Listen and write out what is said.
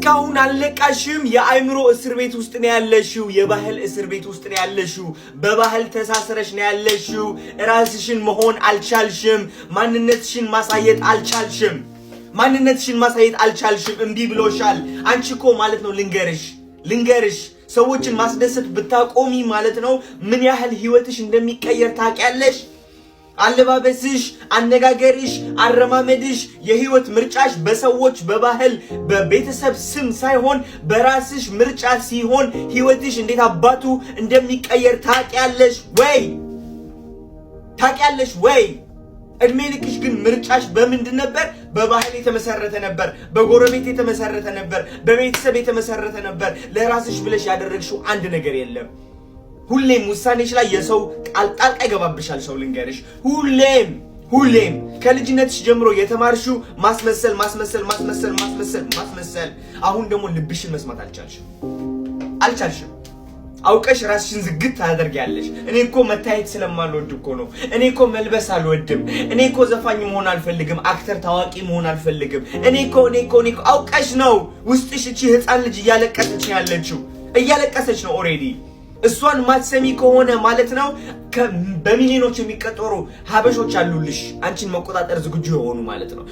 እስካሁን አልነቃሽም። የአእምሮ እስር ቤት ውስጥ ነው ያለሽው። የባህል እስር ቤት ውስጥ ነው ያለሽው። በባህል ተሳስረሽ ነው ያለሽው። ራስሽን መሆን አልቻልሽም። ማንነትሽን ማሳየት አልቻልሽም። ማንነትሽን ማሳየት አልቻልሽም። እምቢ ብሎሻል። አንቺ እኮ ማለት ነው፣ ልንገርሽ ልንገርሽ፣ ሰዎችን ማስደሰት ብታቆሚ ማለት ነው ምን ያህል ህይወትሽ እንደሚቀየር ታውቂያለሽ? አለባበስሽ፣ አነጋገርሽ፣ አረማመድሽ፣ የህይወት ምርጫሽ በሰዎች፣ በባህል፣ በቤተሰብ ስም ሳይሆን በራስሽ ምርጫ ሲሆን ህይወትሽ እንዴት አባቱ እንደሚቀየር ታውቂያለሽ ወይ? ታውቂያለሽ ወይ? እድሜ ልክሽ ግን ምርጫሽ በምንድን ነበር? በባህል የተመሰረተ ነበር፣ በጎረቤት የተመሰረተ ነበር፣ በቤተሰብ የተመሰረተ ነበር። ለራስሽ ብለሽ ያደረግሽው አንድ ነገር የለም። ሁሌም ውሳኔሽ ላይ የሰው ቃል ጣልቃ ይገባብሻል። ሰው ልንገርሽ፣ ሁሌም ሁሌም ከልጅነትሽ ጀምሮ የተማርሽው ማስመሰል፣ ማስመሰል፣ ማስመሰል፣ ማስመሰል፣ ማስመሰል። አሁን ደግሞ ልብሽን መስማት አልቻልሽም፣ አልቻልሽም። አውቀሽ ራስሽን ዝግት ታደርጊያለሽ። እኔ እኮ መታየት ስለማልወድ እኮ ነው። እኔ እኮ መልበስ አልወድም። እኔ እኮ ዘፋኝ መሆን አልፈልግም። Actor ታዋቂ መሆን አልፈልግም። እኔ እኮ፣ እኔ እኮ፣ እኔ እኮ። አውቀሽ ነው። ውስጥሽ እቺ ህፃን ልጅ እያለቀሰች ነው ያለችው፣ እያለቀሰች ነው already። እሷን ማትሰሚ ከሆነ ማለት ነው በሚሊዮኖች የሚቆጠሩ ሀበሾች አሉልሽ አንቺን መቆጣጠር ዝግጁ የሆኑ ማለት ነው።